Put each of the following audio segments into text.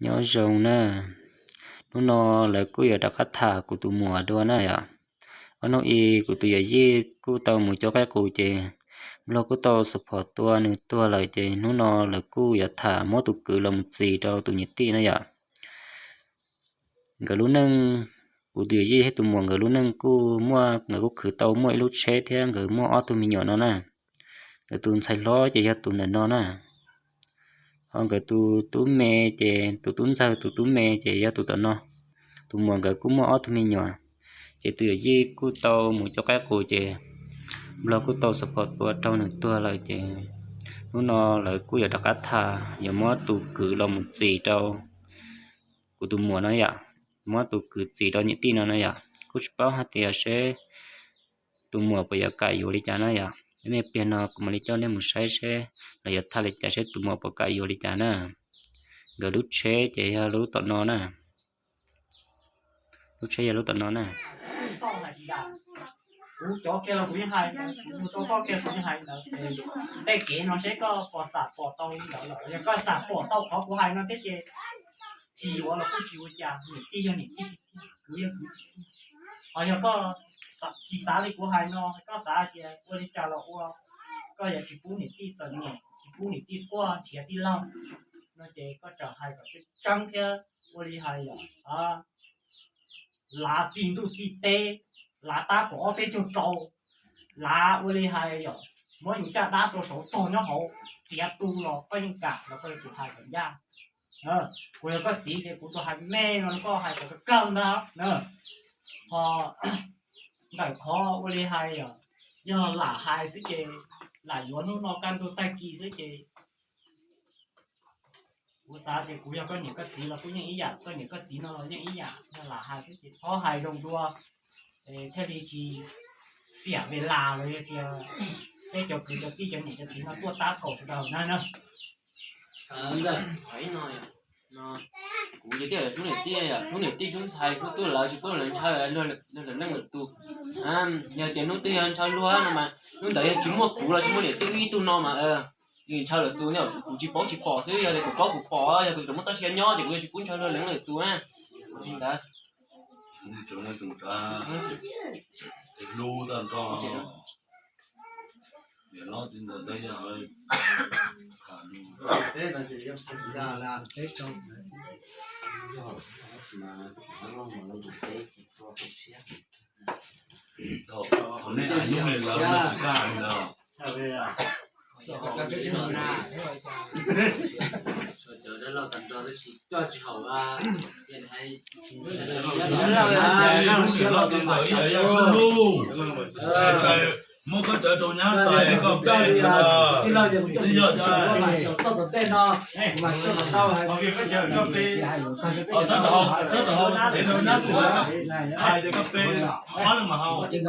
Nyob zoo na, hnub no lawv kuj yuav rov qab tham kuv tus muam dua na yom. Ob hnub ib kuv tus yawm yij kuj tau mus cov qaib qus ces nplog kuj tau xov phom tua nws tuag lawm ces hnub no lawv kuj yuav tham muab tus kwv los mus txis rau tus niam tij na yom. Nkawd lub neej, kuv tus yawm yij thiab tus muam nkawd lub neej kuj muaj, nkawd kuj khwv tau muaj ib lub tsheb thiab nkawd muaj ob tug me nyuam no na. Nkawd tus ntxhais hlob ces yog tus ntawm no na. Ho nkawd tus tub me ces tus tub ntxawg tus tub me ces yog tus tom no. Tus muam nkawd kuj muaj ob tug me nyuam, ces tus yawm yij kuj tau mus cov qaib qus ces nplog kuj tau xov phom tua raug nws tuag lawm ces hnub no lawv kuj yuav rov qab tham yuav muab tus kwv los mus txis rau kuv tus muam no yom, muab tus kwv txis rau niam tij no no yom. Kuj tsis paub hais tias seb tus muam puas yuav kam yuav li cas na yom. Ib me pliag no kuv mam li coj nej mus saib seb lawv yuav tham li cas seb tus muam puas kam yuav li cas na. Nkawd lub tsheb ces yog lub tom no na. Lub tsheb yog lub tom no na. Kuv cov kiag los kuv yeej hais, kuv tus tau koj kiag kuv yeej hais ntawd. Tej kev no seb koj puas xam pom tau li ntawd lawm, yog koj xam pom tau qhov kuv hais no thiab ces tsis yuav los kuj tsis ua cas, niam tij yog niam tij, kwv yog kwv tij. Ho yog koj tsis xav li kuv hais no, koj xav hais tias ua li cas los ua, koj yuav tsis pub niam tij txom nyem, tsis pub niam tij quaj nrhiav tij laug no ces koj txawm hais kom tseeb tseeb thiab ua li hais yom, lav txij ntuj txij teb, lav tab kaum ob peb caug rau, lav ua li hais yom, muab yus caj dab rau saud tog nyob hauv txiav tu los koj yeej kam los koj yuav tsum hais kom ncaj. Kuv yog koj txiv ces kuv tsuas hais me no koj hais kom kawg ntag na. Ho ntawm qhov ua li hais yom, yog lam hais xwb ces lam yuav hnub no kaj ntug tag kis xwb ces kuv xav tias kuv yog koj niam koj txiv los kuj yeej ib yam, koj niam koj txiv no los yeej ib yam, yog lam hais xwb ces txhob hais zoo dua, thiaj li tsis xiam ve las los yog tias peb cov kwv cov tij cov niam cov txiv no tuaj tab kaum sawv daws na na. Kuv ces twb yog hnub niam tij, hnub niam tij hnub ntxhais hnub twb lawv tsis pub lawv ntshaw luag lawv leej lawm tus. Yog tias hnub twg yog ntshaw luag no mas hnub ntawd yog tsis muaj kuv los tsis muaj niam tij wb ib tug no mas ntshaw lawm tus, kuv tsis paub tsis pom xwb, yog tias kuv paub kuv pom, yog kuv tseem muaj txoj sia nyob ces kuv yuav tsis pub ntshaw luag leej lawm tus na. Li ntawd. Hlub tag nrho. Niam hlob txiv ntxawm teb yog tham lus. Thaum nej hais hnub li lawv ua tsis kaj li lawm. Hnub niam hlob txiv ntxawm ib yam yaj hlub hlub. Muab koj cawv rau nyab txais koj peb ntag. Twb yog cov, tab tom, tab tom ev rau nyab txais, hais tias koj pe ob leeg mas haus. Niam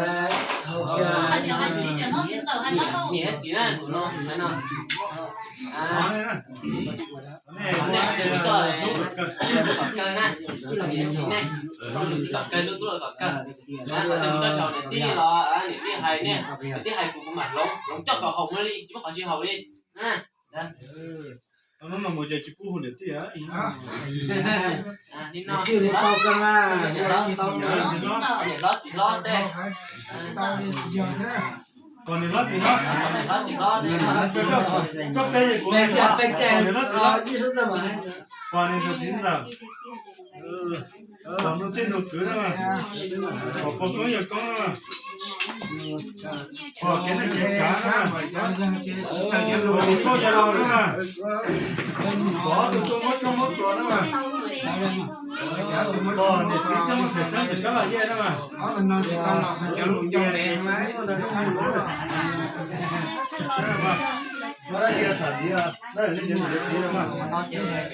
txiv na, kuv no hais no. Nej kom kawg na, niam txiv nej, kom kawg, lub tub los kom kawg. Qhov twg mus txog saum niam tij los niam tij hais nej, niam tij hais kuv kuv mam hloov, hloov coj kom haum no li, tsis muaj qhov tsis haum li. Niam hlob txiv hlob tej, niam hlob txiv hlob tej, koj pe kuv, niam hlob txiv hlob, niam txiv ntxawm, kom nug tij nug kwv na, kom pog koob yawg koob na, kom kev neej kev tsav na, kom tus koob yawg laus na, kom ob tug tuaj muab tshoob muab tua na, kom niam txiv txhiaj muaj phem xeeb xwm kab lam yej na. Muab dab tsi tham txiv, nej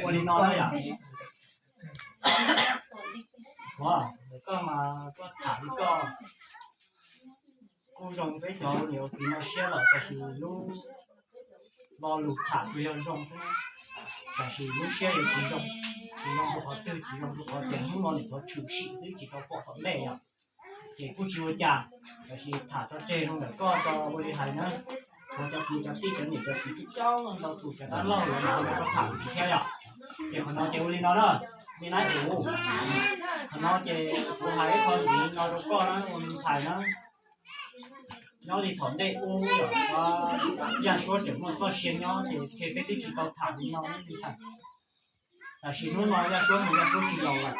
cov niam cov txiv mas. Koj mas koj tham li koj kuj zoo, peb cov niam txiv no siab lawm, tab sis lub lo lus tham kuj yog zoo xwb, tab sis lub siab yuav tsis zoo, tsis zoo rau qhov twg, tsis zoo rau qhov tias hnub no niam txiv tshwm sim xwb tsis tau pom tom ntej yom. Ces kuj tsis ua cas, tab sis tham tso tseg rau ntawm koj tso ua li hais na, tshuav cov kwv cov tij cov niam cov txiv coob coob ntau tus cov dab laug los lawv los koj tham ntxiv thiab yom. Ces qhov no ces ua li no na, me nab tus, qhov no ces kuv hais ib qho ntxiv no rau koj na ua me ntxhais na. Nyob li thaum ntej ub los Yaj Suab tseem muaj txoj sia nyob ces peb twb tsis tau tham li no me ntxhais. Tab sis hnub no Yaj Suab mus Yaj Suab tsis los lawm,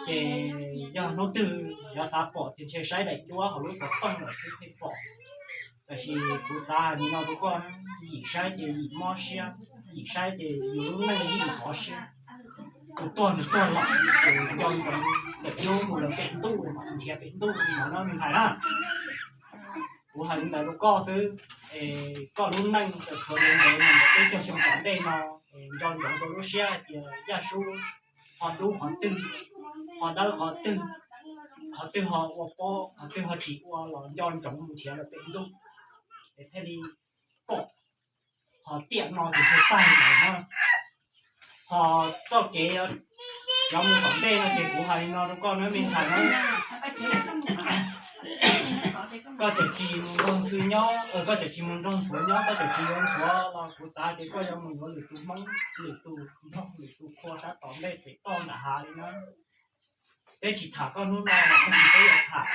ces yog hnub twg yuav xav pom ces ntshe saib daim duab hauv lub xov tooj lawm xwb thiaj pom. Tab sis kuv xav hais li no rau koj, yim saib ces yim mob siab, yim saib ces yus lub neej yim mob siab. Tus tuag nws tuag lawm, ces nco ntsoov pem hnub mus lawm pem ntuj, nrhiav pem ntuj no na me ntxhais na. Kuv hais li ntawd rau koj xwb, es koj lub neej tseem tshuav ntev ntev mus ntawm peb caug xyoo tom ntej no, es nco ntsoov rau lub siab hais tias Yaj Suab ho dub qhov twg, ho dawb qhov twg, qhov twg ho ua pob, qhov twg ho tsis ua los nco ntsoov mus nrhiav lawm pem ntuj, es thiaj li pom. Qhov tiam no ces ntshe tag li ntawd na. Ho txoj kev yuav mus tom ntej no ces kuv hais li no rau koj na me ntxhais na. Koj tseem tsis mus nrog ntxhw nyob, koj tseem tsis mus nrog ntxhuav nyob, koj tseem tsis yuav ntxhuav los kuv xav tias koj yuav mus yuav lwm tus hmoob, lwm tus nrog, lwm tus qhua sab tom ntej pem toj nram hav li na. Peb tsis tham koj hnub no los nag kis peb yuav tham,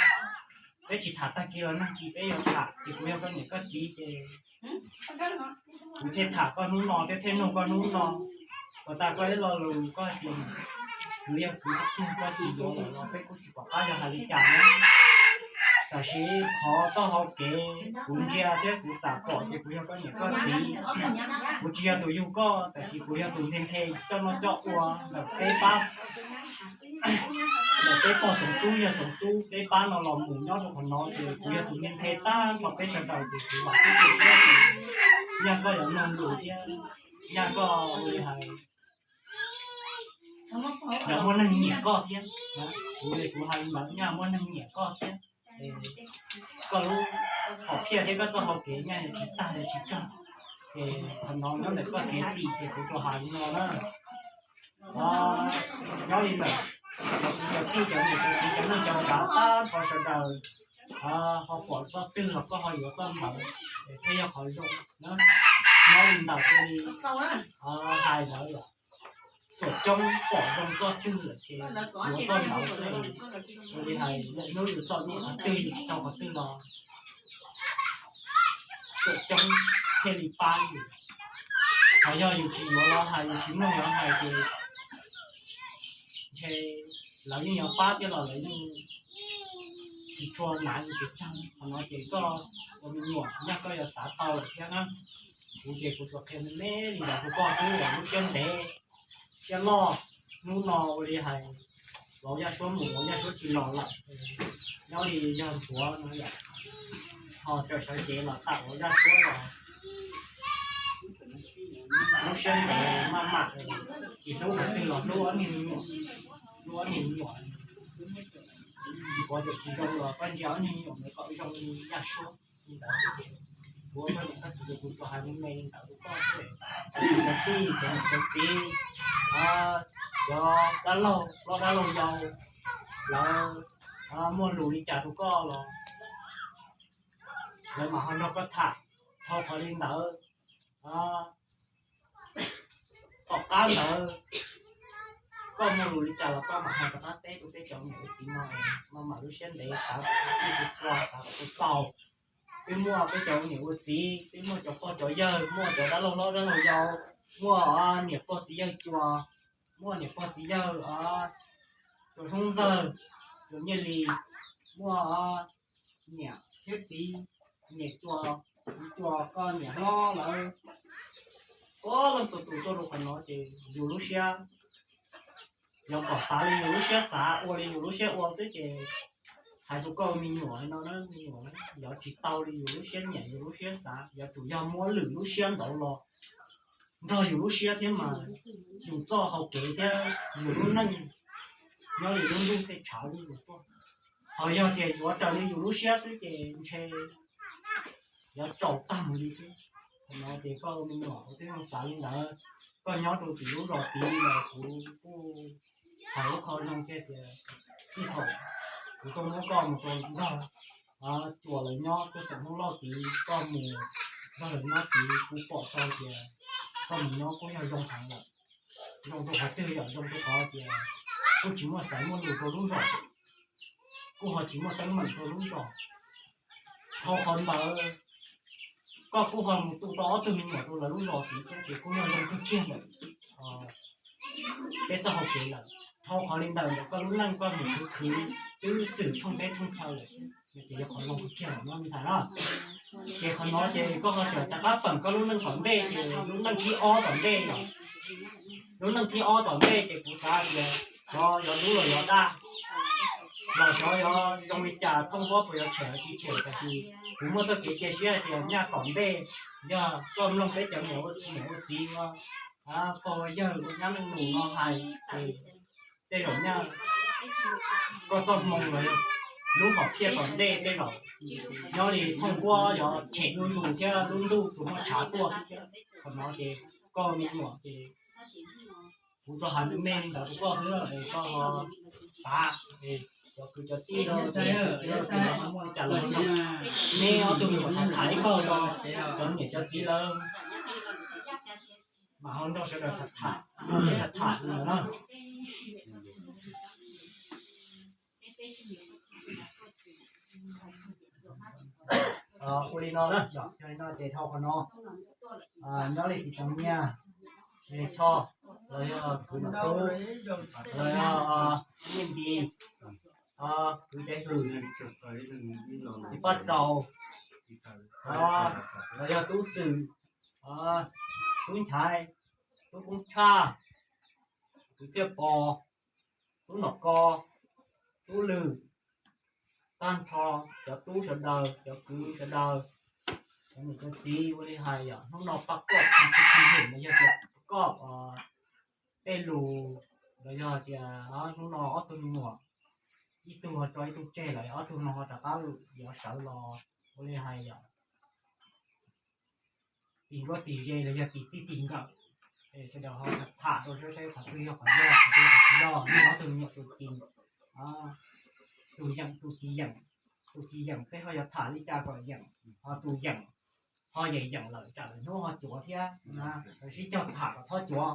peb tsis tham tag kis los nag kis peb yuav tham, ces kuv yog koj niam koj txiv ces kuv thiaj tham koj hnub no thiab thiaj nug koj hnub no. Puas tas koj ib lo lus koj hais tias kuv yog kuv tus tug koj tsis yuav lawm los peb kuj tsis pom qab yuav hais li cas na. Tab sis qhov txoj hau kev kuv ntsia thiab kuv xam pom ces kuv yog koj niam koj txiv. Kuv tsis yog tus yug koj, tab sis kuv yog tus nthe nthe coj noj coj ua ntawm peb pab, ntawm peb pog tsoom tub yawg tsoom tub peb pab no los mus nyob rau qhov no ces kuv yog tus nthe nthe tag nrho peb sawv daws ces kuv vam thiab cia siab tias nyaj koj yuav mloog lus thiab nyaj koj ua li hais yuav muaj neeg nyiam koj thiab. Kuv li kuv hais li ntawd nyaj muaj neeg nyiam koj thiab. Koj lub hom phiaj thiab koj txoj hau kev nyaj yuav tsis tag yuav tsis kawg. Ces qhov no nyob ntawm koj txiav txim ces kuv tsuas hais li no na. Nyob li ntawm cov kwv cov tij cov niam cov txiv cov neej cov tsav tag nrho sawv daws ho pom txoj twg los koj ho yuav txoj ntawd, thiaj yog qhov zoo na. Nyob li ntawm ua li hais ntawd, xuam coob pom zoo txoj twg lawm ces yuav txoj ntawd xwb. Ua li hais lawm hnub yus txom nyem qhov twg yus tsis tau qhov twg los xuam coob thiaj li pab yus. Ho yog yus tsis yuav los hais yus tsis mloog los hais ces ntshe lawv yeej yuav pab thiab los lawv yeej tsis tshua hnav yus pes tsawg. Qhov no ces koj ua me nyuam nyaj koj yuav xav tau lawm thiab na. Kuv ces kuv tsuas qhia me me li ntawd rau koj xwb, lub siab ntev siab loj. Hnub no ua li hais vauv Yaj Suab mus vauv Yaj Suab tsis los lawm, nyob li yog ntxhuav no yom, ho txawm sawv cev los tam vauv Yaj Suab los lub siab ntev maj mam, tsis hlub qhov twg los hlub ob niag me nyuam, hlub ob niag me nyuam. Ntxhuav txawm tsis zoo los koj ntsia ob niag me nyuam ntawd kom zoo li Yaj Suab li ntawd xwb ces kuv ua koj niam koj txiv ces kuv tsuas hais me me li ntawd rau koj xwb. Cov kwv cov tij cov niam cov txiv, cov dab laug hlob dab laug yau, lawv muaj lus li cas rau koj los lawv mam ho nrog koj tham. Dhau qhov li ntawd, tom qab ntawd koj muaj lus li cas los koj mam ho rov qab teb rau peb cov niam ua txiv no, maj mam lub siab ntev xav kom txhij txhua txhua, xav kom tau txaus. Peb muaj peb cov niam ua txiv, peb muaj cov pog cov yawg, muaj cov dab laug hlob dab laug yau, muaj niam pog txiv yawg cua, muaj niam pog txiv yawg cua Soob Ntxawg, cua Nyiaj Lis, muaj niam thiab txiv, niam cua, txiv cua, koj niam hlob lawv, ua leej txhua tus tuaj rau qhov no ces yus lub siab, yog kom xav li yus lub siab xav, ua li yus lub siab ua xwb ces hais rau koj me nyuam no na, me nyuam na, yog tsis tau li yus lub siab nyiam yus lub siab xav, yuav tsum yog muab lwm lub siab ntawd los nrog yus lub siab thiab mas yus txoj hau kev thiab yus lub neej nyob li lub ntuj tej tshav li yus tuaj. Ho yog tias yuav raws li yus lub siab xwb ces ntshe yuav tsaus tag mus li xwb. Thaum no ces koj ua me nyuam ua tib zoo xav li ntawd. Koj nyob rau tim lub zos tid los kuv kuj hais lub qhov zoo kiag tias txij thaum kuv tuaj muab koj mus rau nrog cua lawv nyob tuaj xeem Hmoob Lauj tid, koj mus nrog lawv nyob tid kuv pom tau tias koj mus nyob kuj yog zoo heev lawm. zoo rau qhov twg yog zoo rau qhov tias kuj tsis muaj xaiv muaj lus rau lub zos, kuj ho tsis muaj teeb meem rau lub zos. Dhau qhov ntawd koj kuj ho mus tu tau ob tug me nyuam rau lawv lub zos tid thiab ces kuj yog zoo kawg kiag ntawm peb txoj hau kev lawm. Dhau qhov li ntawd ntawm koj lub neej koj mus khwv khwv twb xwm thooj teb thooj chaw lawm, ces yog qhov zoo kawg kiag lawm no me ntxhais na. Ces qhov no ces koj ho tseem rov qab peem koj lub neej tom ntej ces lub neej thib ob tom ntej yom, lub neej thib ob tom ntej ces kuv xav tias xyov yuav dub los yuav daj, los xyov yuav zoo li cas, thooj huab puas yuav tshem los tsis tshem, tab sis kuv muaj txoj kev cia siab hais tias nyaj tom ntej yog koj mloog peb cov niam ua txiv ua pog ua yawg ua nyab neej nus no hais ces tej zaum nyaj koj txoj hmoo los lub hom phiaj tom ntej tej zaum nyob li thooj huab yuav tshem zuj zus thiab lub ntuj tsuas muaj tshav tuaj xwb thiab. Qhov no ces koj me nyuam ces kuv tsuas hais me me li ntawd rau koj xwb es koj ho xav, cov kwv cov tij los muaj li cas los neb ob tug me nyuam tham ib kauj rau cov niam cov txiv lawv mas ho nrog sawv daws tham tham, nrog peb tham tham li ntawd na. Ua li no na, yog li no ces dhau qhov no nyob li txiv txeev nyiaj, li Choj, los yog kwv Nom Tub, los yog Nyiaj Nti, kwv Caiv Hwm, txiv Paj Rau, los yog Tub Xwm, Tub Nchaiv, Tub Koob Tshaj, kwv Txiaj Pov, Tub Nom Ko, Tub Lwm, tag nrho cov tub sawv daws, cov kwv sawv daws, cov niam cov txiv ua li hais yom, hnub no Paj Koj Kham Hwm no yog tias Paj Koj tej lus los yog tias hnub no ob tug me nyuam ib tug ho tso ib tug tseg lawm, ob tug no ho rov qab yuav sawv los ua li hais yom, tis nkuaj tis ze los yog tis txij tis nkawm, es sawv daws ho tham rau saib saib qhov twg yog qhov yog, qhov twg yog qhov tsis yog, ob tug me nyuam tus ci, tus yeem tus tsis yeem, tus tsis yeem peb ho yuav tham li cas kom yeem, ho tus yeem ho yeem yeem lawm tsam lwm hnub ho cuav thiab, sib cog tham kom txhob cuav.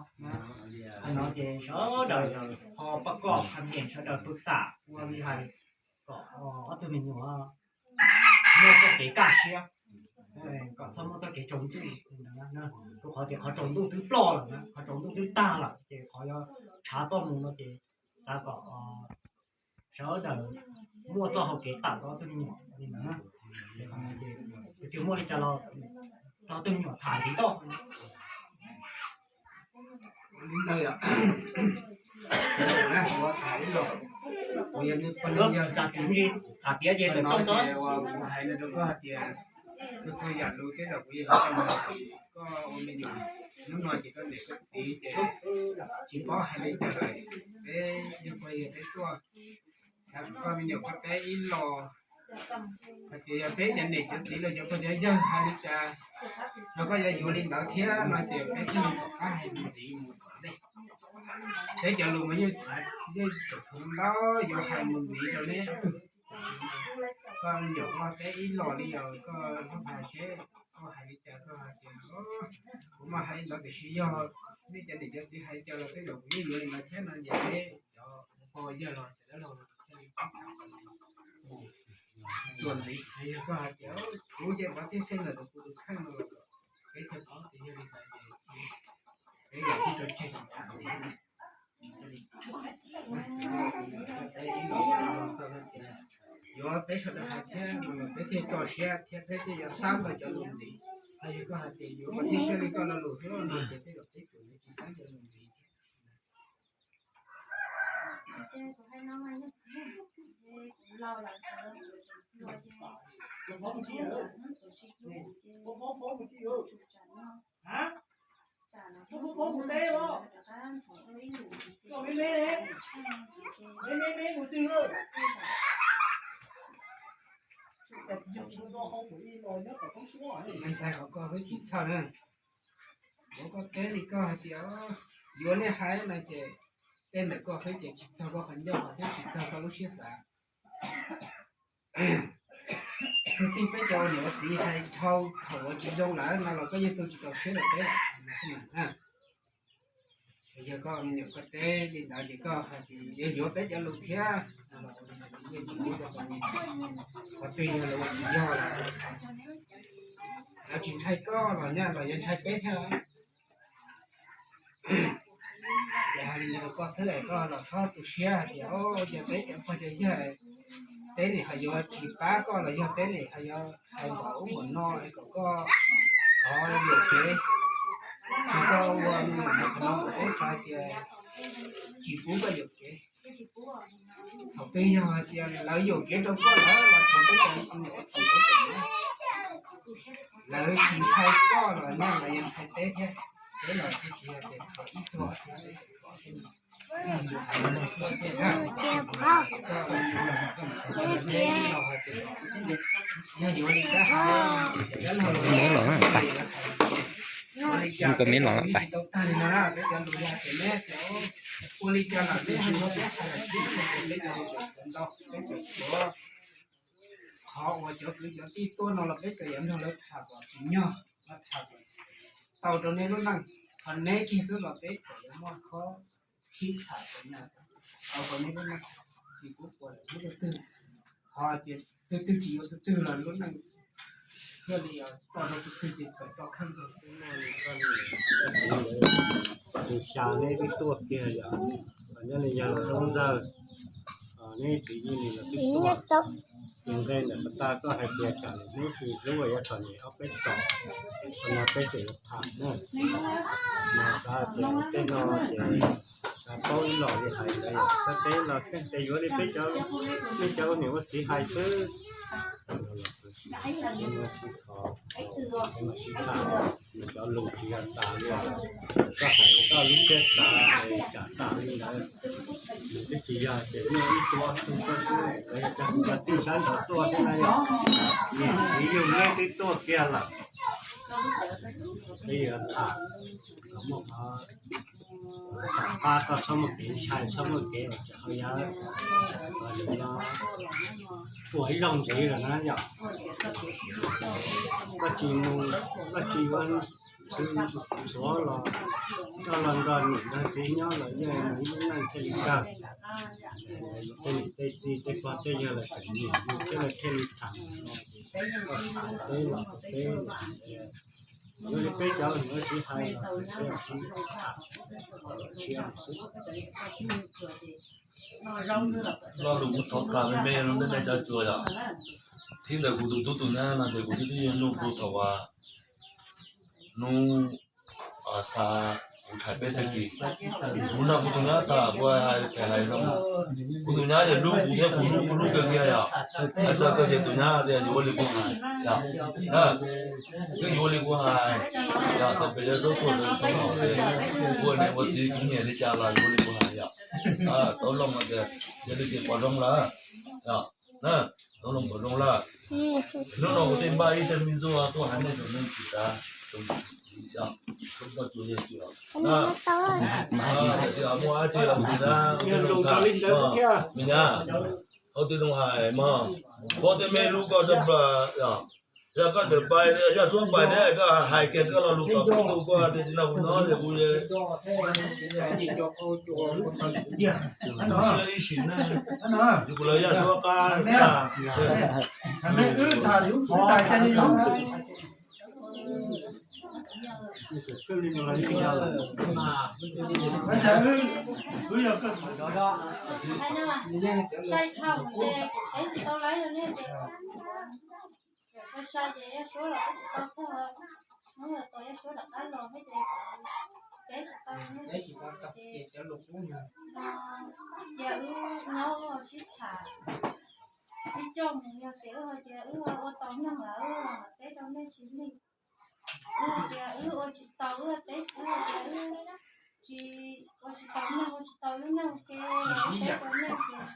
Qhov no ces sawv daws ho Paj Koj Kham Hwm sawv daws pw xam ua li hais kom ob tug me nyuam muaj txoj kev kaj siab, kom txhob muaj txoj kev tsaus ntuj. Rau qhov tias qhov tsaus ntuj twb ploj lawm na, qhov tsaus ntuj twb tag lawm ces qhov yuav tshav tuaj mus no ces xav kom sawv daws muaj txoj hau kev tawm rau ob tug me nyuam li ntawd na. Ces qhov no ces tsis muaj li cas los rau ob tug me nyuam tham ntxiv toj. Kuv yog txiv ntsis tham piav ces ntawm koj tso. Kuv hais no rau koj hais tias txhua txhua yam lus tej zaum kuv yeej hais rau koj, koj ua me nyuam hnub no ces koj niam koj txiv ces tsis paub hais li cas lawm, peb yog pog yawg peb tuaj xav kom koj me nyuam koj peb ib los hais tias yog peb cov niam cov txiv los cov pog cov yawg hais li cas los koj yuav yuav li ntawd thiab no ces peb thiaj li rov qab hais mus ntxiv mus tom ntej. Peb cov lus mas yeej xav yeej tseem ntau yuav hais mus ntxiv rau neb. Koj me nyuam koj peb ib los li os, koj hais seb koj hais li cas, koj hais tias kuv mas hais li ntawd tiam sis yog nej cov niam cov txiv hais li cas los tej zaum kuv yeej yuav li ntawd thiab no ces peb cov pog yawg los cov dab laug los thiaj li txuas ntxiv. Yog koj hais tias kuv ces pov tib xeej lawm rau kuv tus kheej no los peb thiaj paub tias yog li ntawd ces peb yog tib rau tseg tham ntxiv. Yuav peb sawv daws hais thiab no peb thiaj tso siab thiab peb thiaj yuav xab tau cov lus ntxiv. Yog koj hais tias yuav pov tib xeej li koj lo lus xwb no ces tej zaum peb tsuas yuav tsis xab cov lus ntxiv. Ntxhais, qhov koj xwb tsis txhawj na. Ua koj teb li koj hais tias yuav nej hais no ces tej ntawm koj xwb ces tsis txog koj qhov ncauj thiab tsis txog koj lub siab xav. Txog txij peb cov ua niam ua txiv hais dhau thaum uas tsis zoo lawm no los koj yeej tu tsis tau siab rau peb lawm. Yog koj me nyuam koj teb li ntawd ces koj hais tias yuav yuav peb cov lus thiab, yeej tsis pub koj txom nyem. Qhov twg yog lawv ua tsis yog lawm, lawv tsis ntshai koj los nyaj los yuav ntshai peb thiab. Ces hais li ntawd rau koj xwb es koj los txhob tu siab hais tias o, yog peb cov pog cov yawg, peb nim ho yuav tsis pab koj los yog peb nim ho yuav hais npaum ub npaum no es kom koj ho yuam kev. Nws koj ua me nyuam ntawd qhov no kom peb xav tias tsis pub koj yuam kev. Thaum twg yog hais tias lawv yuam kev rau koj lawm los thaum peb cov me nyuam thaum peb cov, lawv tsis ntshai koj los nyaj los yuav ntshai peb thiab. Peb los tsis yog tias kho ib tug thiab. Meb los na, tag. Koj meb los na, tag. Ua li cas lawm peb ho yuav peb hais lus tsis tshua, peb cov, peb cov, qhov uas cov kwv cov tij tuaj no los peb cov yuav nrog lawv tham kom tsim nyog, tham kom tau rau neb lub neej. Qhov neb kiag xwb los peb cov yuav muaj khob sib tham rau nyaj, tau rau neb lub neej. Tsis pub ua lawm hnub twg, qhov tias tus twg tsis yuav tus twg los lub neej thiaj li txoj rau tus twg ces kom tau kheej rau. Tus xya neb twb tuaj kiag yom, nyob li yog los rau ntawd, neb tsis yeej li los twb tuaj. Tus nqe ntawm tas koj hais tias tsam lwm hnub twg hlub yuav txom nyem ob peb tog, qhov no peb tseem yuav tham na. Mas xav tias tej no ces xav paub ib los li hais ntawd, koj teb los kheej ces yuav li peb cov, nej cov ua niam ua txiv hais xwb. Sib tham, sib tham, nws cov lus tsis yog tas li, koj hais koj lub siab xav tsam tas li ntawd. Nws twb tsis yog tias muaj ib tug ob tug tuaj xwb, yog cov kwv cov tij sab nraud tuaj thiab na yom. Niam txiv yug neb twb tuaj kiag lawm, peb yuav tham kom muaj qhov, tham pab koj txhob muaj kev ntshai, txhob muaj kev uas tseem ho yog ua ib zaug ntxiv lawm na yom. Koj tsis mus, koj tsis yuav txhuv los, koj los nrog niam nrog txiv nyob los yeej mus ib lub neej thiaj li kawg. Tej niam tej txiv tej pog tej yawg lawv tseem nyiam yus thiab lawv thiaj li tham, koj tham teb los teb los, yuav li peb cov yuav tsis hais los peb sib tham, los tshiab xwb. Lo lus kuv thov tas me me rau nej cov cua yom. Thib ntawm kuv tus tub tus nyab no ces kuv twb twb yog nug kuv thaum uas hnub xa kuv thaim peb tag kis, kuv nrog kuv tus nyab tham kuv hais pem hais zoo, kuv tus nyab ces hlub kuv thiab kuv hlub kuv hlub kawg kiag yom. Hais txog koj ces tus nyab tias yuav ua li kuv hais yom. Twb yuav ua li kuv hais yom, tau pem yog zaub tuaj rau tau los ces ua niam ua txiv kuv nyiam li cas los yuav ua li kuv hais yom. Tau loo tias yog li ces pom zoo lawm yom. Tau loo pom zoo lawm. Hnub no kuv tej npaj ib tug me ntxuaj tuaj hais nej tus neeg tsis tas, tus tsis yog, tus koj tus yog tsis yog. Muaj dab tsi los kuv tus nyab, me nyab, ua tij zoo hais mog, pog tej me hlub koj tshaj plaws yom. Yog koj tseem pais, yog suab pais thiab koj hais kiag koj lo lus tom kuv tus, koj tias tsis nrog kuv nyob ces kuv siab ib sim neej, kuv lawv yaj suab qab tag. Sai sai ces yaj suab los peb tsis tau txog, hnub yog tos yaj suab rov qab los thiab ces peb tsis tau, ces wb nyob sib tham, wb coj mus yog tias wb hais tias wb ua tau neeg lawm wb mam teb rau nej tsis lig. Wb hais tias wb ua tsis tau wb teb, wb hais tias wb tsis, ua tsis tau neeg, ua tsis tau wb neeg ces teb rau nej ces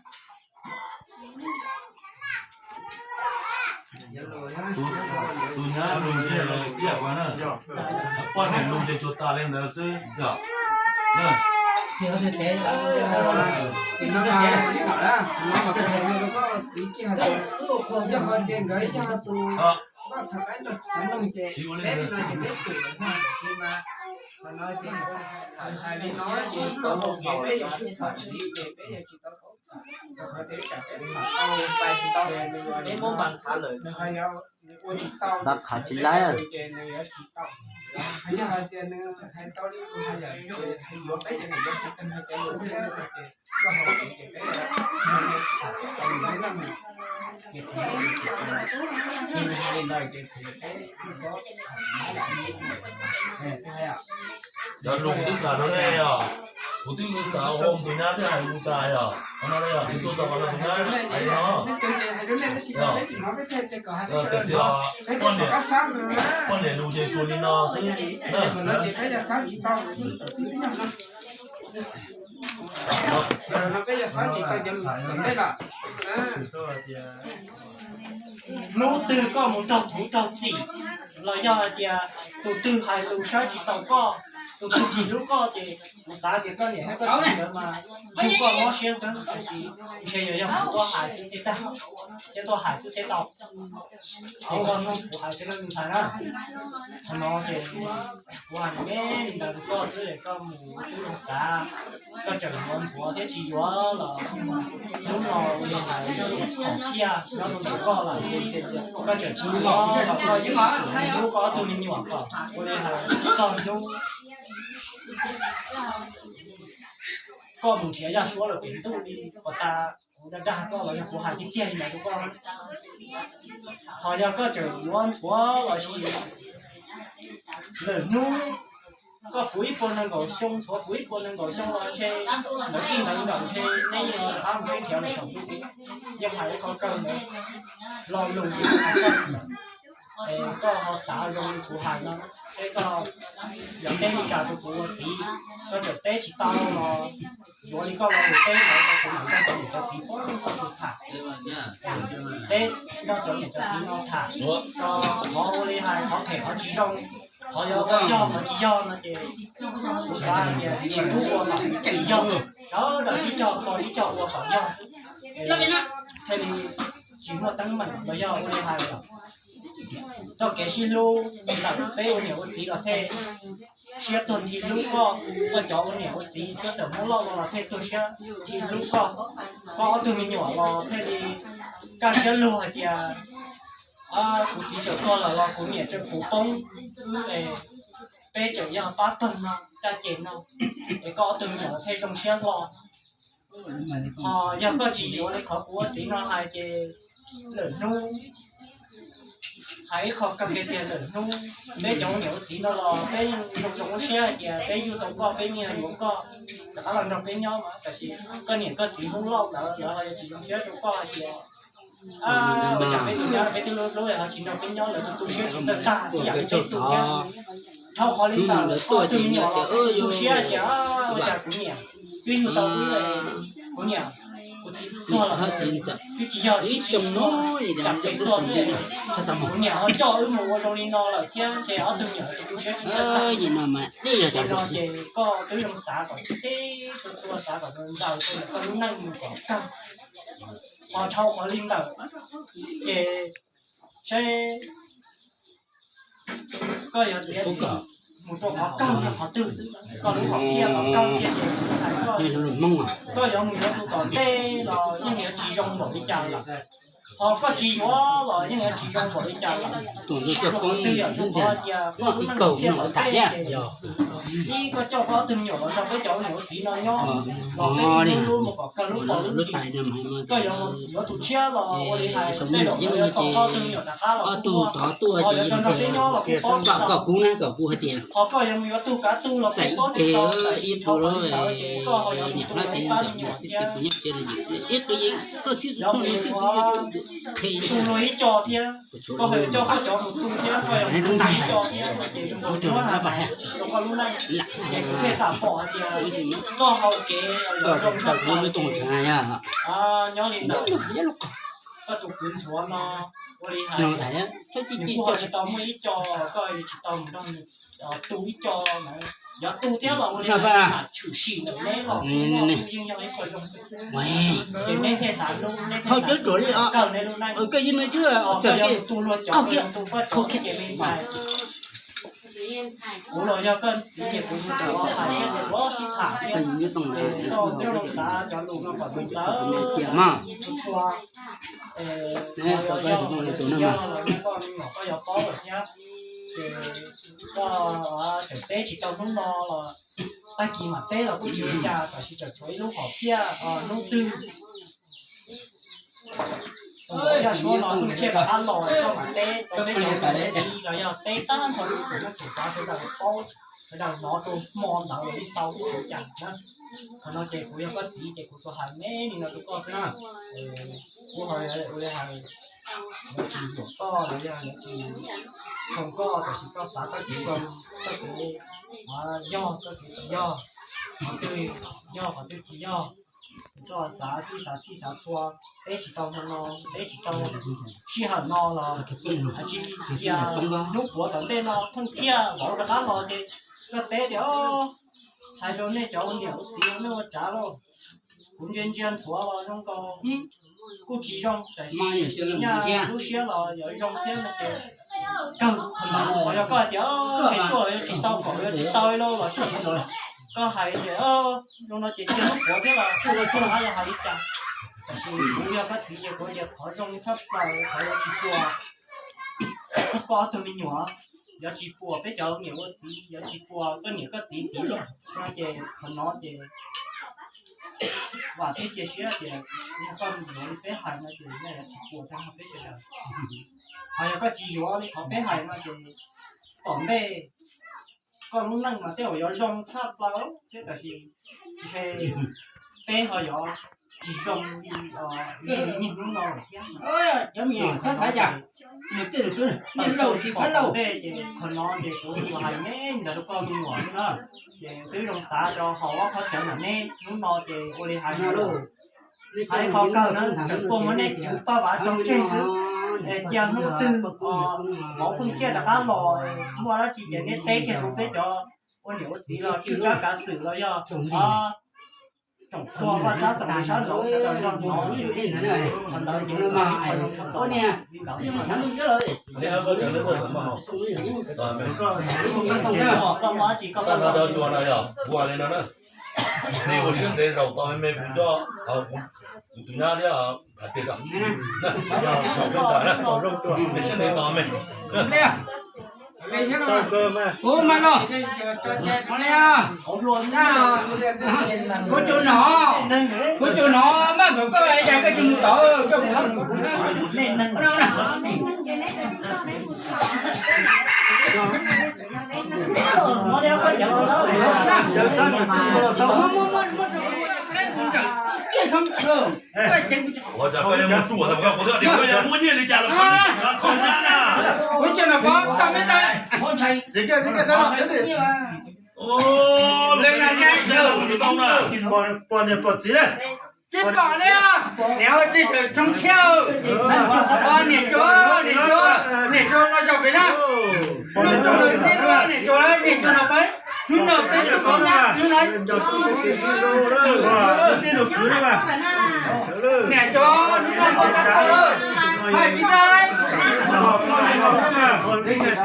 Tus nyab lus ces ib yam kuv na, poj niam lus ces tsuas tas li ntawd xwb yom. Yog hais tias nkawd yog tus Koj txhais qab nrog txiv mloog ces peb li no ces peb pum lawm ntag, tiam sis mas qhov no ces hais li no ces txoj hau kev peb yuav sib tham txij ces peb yuav tsis tau paub tham, qhov tias tsam peb tham tau pais tsis tau, peb muab npas qhav lawm, nws ho yuav ua tsis tau, npas qhav tsis laib ces nws yuav tsis tau. Yog hais tias nws hais tau li kuv hais lawm ces hais yuav peb ces nws yuav tsis tau hais cov lus thiab ces txoj hau kev ces peb tham tau nws lub neej. Cov lus kuv twb tham rau nej os, kuv twb xav ua tus nyab twb hais kuv tas yog qhov no na, yog tus tuaj tau qhov no tus nyab hais li no. Tiam sis poj niam lus ces tuag li no xwb na. Hnub twg koj mus raug txim, los yog hais tias tus twg hais lus saib tsis taus koj, tus twg tsis hlub koj ces kuv xav tias koj niam thiab koj txiv nkawd mas yug koj mob siab ntag, tiam sis ntshe yog yog kuv tuaj hais xwb thiaj tag, thiab tuaj hais xwb thiaj tau. Ces koj hnub kuv hais thiab koj ntxhais na, qhov no ces kuv hais me me li ntawd rau koj xwb es koj mus ua tub ua xav, koj tseem yuav ntxuav thiab tsis yuav los hnub no ua li hais thaum ciaj nyob rau ntawm koj lawm, koj tseem tsis yuav los koj yeej hlub koj ob tug me nyuam kom ua li hais txog hnub koj mus nrhiav yaj suab lawm pem ntuj li kom tas, kuv dag dag koj los yog kuv hais tiag tiag li ntawd rau koj. Ho yog koj tseem yuav ntxuav los sis lwm hnub koj puv ib puas nees nkaum xyoo, ntxuav puv ib puas nees nkaum xyoo los ntshe ntawd txij ntawd nkaus ntshe neb yeej rov qab mus sib nrhiav lawm saum ntuj. Yeej hais ib qho kawg ntawd, lo lus es koj ho xav zoo li kuv hais no, es koj yog teb li cas rau kuv ua txiv, koj tseem teb tsis tau los yuav li koj lo lus teb ntawd rau kuv mam nrog cov niam cov txiv txhua txhua tus tham, teb nrog cov niam cov txiv no tham, qhov ua li hais qhov phem qhov tsis zoo, qhov yuav yog qhov tsis yog no ces kuv xav hais tias tsis pub ua kom tsis yog, sawv daws sib cog kho sib cog ua kom yog xwb, thiaj li tsis muaj teeb meem los yog ua li hais txoj kev sib hlub ntawm peb ua niam ua txiv los thiaj siab tuag nthi hlub koj, koj cov ua niam ua txiv txhua xeem Hmoob Lauj no los thiaj tuag siab nthi hlub koj, koj ob tug me nyuam los thiaj li kaj siab lug hais tias kuv txiv tseem tuag lawm los kuv niam tseem puv poob, wb es peb tseem yog pab pawg no caj ces no, es koj ob tug me nyuam los thiaj zoo siab hlo. Ho yog koj tsis yuav li qhov kuv ua txiv no hais ces lwm hnub hais ib qho kawg kiag tias lwm hnub peb cov ua niam ua txiv no los peb yeej zoo zoo lub siab hais tias peb yug tau koj peb yeej yuav koj rov qab los nrog peb nyob mas, tab sis koj niam koj txiv Hmoob Lauj ntawd lawv ho yuav tsis zoo siab rau koj hais tias ua cas peb tus nyab peb twb hlub hlub ho tsis nrog peb nyob, lawv tu tu siab tsis txawj tag ib yam li peb tu thiab. Dhau qhov li ntawd koj ob tug me nyuam los tu tu siab hais tias ua cas kuv niam twb yug tau wb, kuv niam kuv txiv tuag lawm, twb tsis yog sib xyoo no, tsam pem tuag xwb, kuv niam ho coj wb mus ua zoo li no lawm thiab, ces ob tug me nyuam tu tu siab tsis txawj tag. Ces no ces koj twb zoo xav kom txib txhua txhua, xav kom ntaus koj lub neej mus kom kawg. Ho dhau qhov li ntawd ces seb koj yuav txiav txim mus rau qhov kawg yog qhov twg xwb. Koj lub hom phiaj kom kawg kiag ces hais koj, koj yuav mus yuav tus tom ntej los yeej yuav tsis zoo npaum li cas lawm, ho koj tsis yuav los yeej yuav tsis zoo npaum li cas lawm. Rau qhov twg yog rau qhov tias koj lub neej hom phiaj tom ntej ces ib koj coj koj ob tug me nyuam los nrog peb cov ua niam ua txiv no nyob los peb hlub hlub mus kom kawg lub paus lub ntsis. Koj yuav mus yuav tus tshiab los ua li hais tej zaum yuav tau koj ob tug me nyuam rov qab los kuj muaj, ho yuav tau nrog peb nyob los kuj paub tsis tau. Ho koj yuav mus yuav tug kav tug los kuj paub tsis tau, tab sis dhau qhov li ntawd ces koj ho yuav mus tu luag ib pab me nyuam thiab, yuav mus yuav tu luag ib co thiab, koj ho yuav coj koj cov mus tu thiab, koj yuav mus tu luag ib co thiab no ces zoo nkaus li muab hais rau koj lub neej. Ces kuv thiaj xam pom hais tias txoj hau kev los zoo tshaj plaws ces nyob li ntawd. Koj tus kwv ntxhuav no ua li hais nws kuj ho tsis tau muaj ib co, koj yuav tsis tau mus nrog nws tu ib co na. Yog tu thiab los ua li tshwm sim ntawm neb los yeej yog ib qho zoo. Ces neb thiaj xav hlub, neb thiaj xav kawg neb lub neej. Koj yog tus luag cov, koj yog tus poj cov, ces me ntxhais, kuv los yog koj txiv ces kuv tus hais thiab tus sib tham thiab. Ces txoj hnub no xav cov lus no kom txawv txawv txhua txhua. Yog los yog koj me nyuam koj yuav paub lawm thiab. Ces koj tseem teb tsis tau hnub no los tag kis mam teb los kuj tsis ua cas, tab sis tseem tshuav ib lub hom phiaj hnub twg. Yog suab no hnub thiaj rov qab los koj mam teb rau peb cov niam txiv los yog teb tag nrho lub tsev neeg txhua tus sawv daws paub, sawv daws hnov rau hmo ntawd los yeej tau, tsis ua cas na. Qhov no ces kuv yog koj txiv ces kuv tsuas hais me ntsis no rau koj xwb na. Kuv ho ua li hais, yuav tsis yuam koj los yog yuav tsis khoom koj, tab sis koj xav txoj kev zoo, txoj kev yog, txoj kev tsis yog, qhov twg yog qhov twg tsis yog, koj xav txhij xav txhij xav txhua, teb tsis tau hmo no, teb tsis tau sij hawm no los tsis cia hnub puav tom ntej no pheej thiaj vauv rov qab los ces koj teb tias, hais rau nej cov ua niam ua txiv ua neej ua tsav lauj, kuv ntsia ntsia ntxhuav los zoo nkaus kuj tsis zoo, tab sis nyaj lub siab los yuav zoo thiab no ces kawg qhov ntawd. Yog koj hais tias tseg tuaj los yuav tsis tau, kom yuav tsis tau li lauj los sis koj hais tias zoo no ces cia hnub puav thiab los txhua txhua hab yog hais li cas. Tab sis kuv yog koj txiv ces kuv tias qhov zoo tshaj plaws qhov yuav tsis puas koj ob tug me nyuam, yuav tsis puas peb cov niam ua txiv, yuav tsis puas koj niam koj txiv tiv no ces qhov no ces vam thiab cia siab tias yog koj yuav li peb hais no ces nej yuav tsis puas tag nrho peb sawv daws. Ho yog koj tsis yuav li qhov peb hais no ces tom ntej koj lub neej mas tej zaum yuav zoo tshaj plaws thiab, tab sis ntshe peb ho yuav tsis zoo li niaj hnub no lawm thiab. Cov me nyuam txhob xav cas, niam tij niam tub, niam laus tsis pab laus. Qhov no ces kuv hais me ntsis rau koj me nyuam xwb na, ces twb zoo xav rau hauv ob qhov cawv ntawm neb hnub no ces ua li hais no lauj. Hais li qhov kawg na, tseem tuaj muab nej cov paj vav tso tseg xwb, es cia hnub twg vauv pheej thiaj rov qab los, muaj dab tsi ces neb teb kiag rau peb cov ua niam ua txiv los tswj kab kav xwm los yog tsoom txhua vaj tsab xeem sab nraud sawv daws nrog hnov. Qhov ntawd ces koj muaj dab tsi koj no yog kuv hais li no na, nej ua siab ntev zaum tau me me kuv coj kuv tus nyab thiab hais tias kom nej siab ntev tos me. Kuv mas los, kuv cov no, kuv cov no mas nkawd koj ua cas koj tsis mus tod, koj mus tod. Ua cas koj yuav mus ruam tas koj, kuv twb hais tias koj yuav muaj nyiaj li cas los kho nyab na. Kuv cov no pov tau me ntsis. Poj niam poj txiv na. Tsis pom li, niam ua tsis tsoo tshiab. Niam cuab, niam cuab, niam cuab no zaum pem na. Niam cuab, niam cuab no pem. Hnub no peb tus koob nyab hnub no. Niam cuab, hnub no muaj kab tau lawm. Hais tsis tau li. Tej lus tsis tau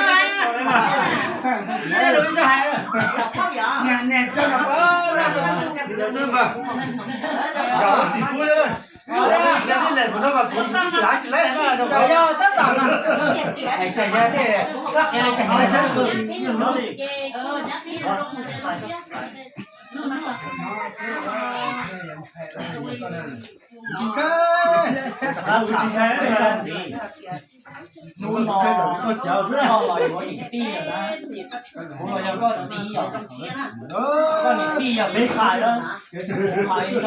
hais. Niam, niam cuab no pem. Hnub no koj los yuav niam tij lawm na, kuv los yog koj txiv os. Koj niam tij yog peb hais na, kuv hais no,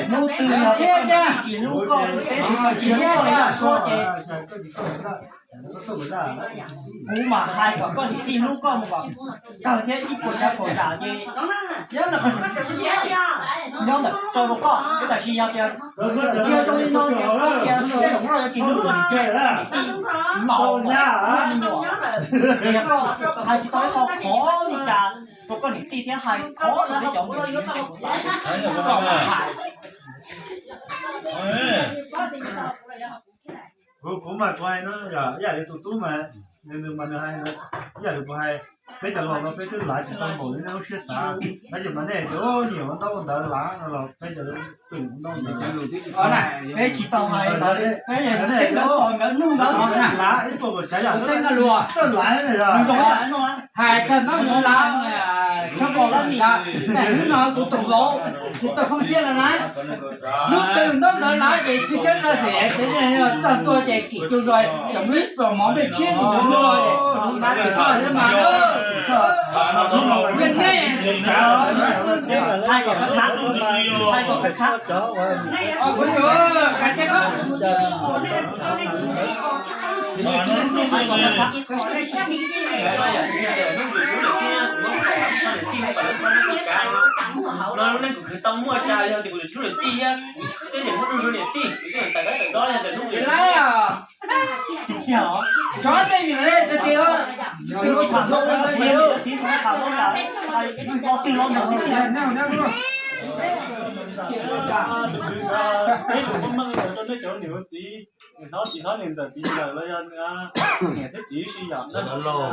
hnub twg yog koj niam tij tsis hlub koj xwb, peb tsis hlub koj li koj suab ces Kuv mam hais kom koj niam tij hlub koj mus kom kawg thiab ib puas tsav kaum zam ces nyob ntawm, nyob ntawm rau rau koj, tab sis yog tias tsis zoo li no ces koj tias siab zoo no yuav tsis hlub koj niam tij, niam tij maum me nyuam, tias koj hais tsis tau ib qho qhov li cas rau koj niam tij thiab hais qhov rau peb cov me nyuam ces kuv xav kom koj hais. Kuv, kuv mas kuv hais no, ib yam li tus tub mas, nws mas nws hais, ib yam li kuv hais, peb cov laus no peb twb lav tsis tau npaum li nej lub siab xav, tab sis mas nej tias nyiam ua ntaub ua ntawv lav no los peb cov twb ua ntaub ntawv, peb tsis tau hais, peb tseem ua ntawv nug ntawd no na. Lav ib puas kaum tsav yam, txawj lav, nws zoo yam no. Hais kawg ntaub ntawv lav, tshab pom lab lim lav, hnub no kuv tus vauv tsis tau phooj ywg lawm na. Hnub twg ntaub ntawv lav ces tsis kab na xim, txog tuaj ces kim cu zos tseem muaj ib pluas mov nplej tshiab mus ua luaj es, na tsis txog xwb mas. Yeej nej, hais kom khab, hais kom khab. Kuv yuav hais tias koj no lub neej kuv khwv tau muaj cas yog tias kuv yuav tsis hlub niam tij thiab, kuv twb yeej muab rau niam tij, kuv twb tawm dab tawm dob yog ntawm hnub tsis laib os. Tus tiag os, tsob tej nws tias tias tus tsis tham hlob, txiv tsis tham hlob, hais twg los ntawd. Peb lus meej meej rau nej cov niam txiv, niam hlob txiv hlob niam ntxawm txiv ntxawm los yog niam thiab txiv sib yam, dab laug,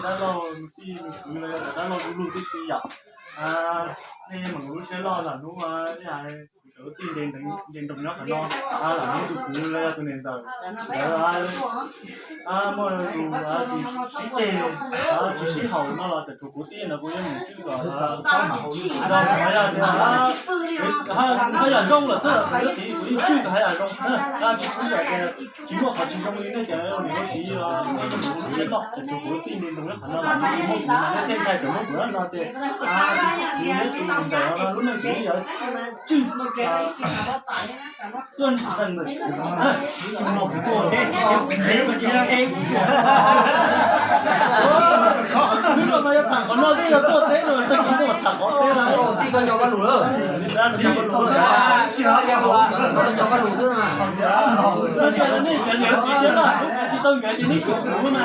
dab laug tij kwv los yog dab laug lub lub tib si yom. Nej mam lub siab loj, lam hnub nej hais kuv cov lub tij nce nroog nyob qhov no, lam hnub tus kwv los yog tus niam ntxawm ntawd muaj tus tsis sib ceg, tsis sib haum no los txawm tshuav kuv tij no kuv yuav mus tswj kom, yog, yog zoo lawm xwb, kuv tij kuv yeej tswj kom haj yam zoo, tsis pub yam tias tsis muaj qhov tsis zoo li nej cov niam txiv, kuv siab loj txawm tshuav kuv tij nce nroog nyob qhov no los nej tsis muab kuv, nej tej ntxhais tseem muab kuv no ces kuv thiab tus niam ntxawm no lub neej kuv yuav tswj tuaj ntawm Hnub no mas yog tham qhov no twb yog tuaj teb no, tag kis tuaj tham qhov teb no. Tij koj nco koj lus lawm. Koj nco koj lus xwb na. Nej cov niam txiv siab loj, tsis tau nkawd ces nej xub kuv na.